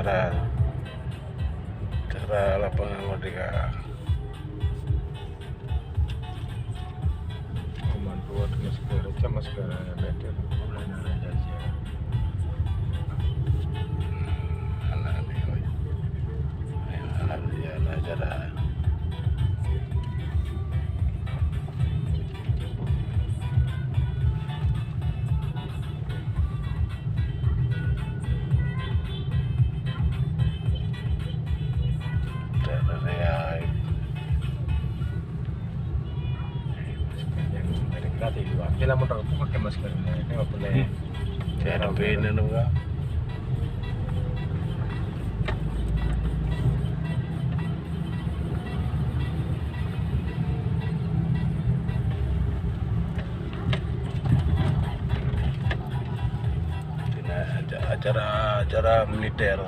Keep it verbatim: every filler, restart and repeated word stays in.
Tentara, tentara lapangan Merdeka. Komando atau masker, macam masker, ada, ada, ada, ada, ada. Anak ni, oi. Anak dia, anak cara. Cara dia. Yang dari kita di luar. Dia lah motor, aku pakai masker. Ini apa boleh? Hmm. Saya ada pin dan apa? Kena aca-, acara, acara militer.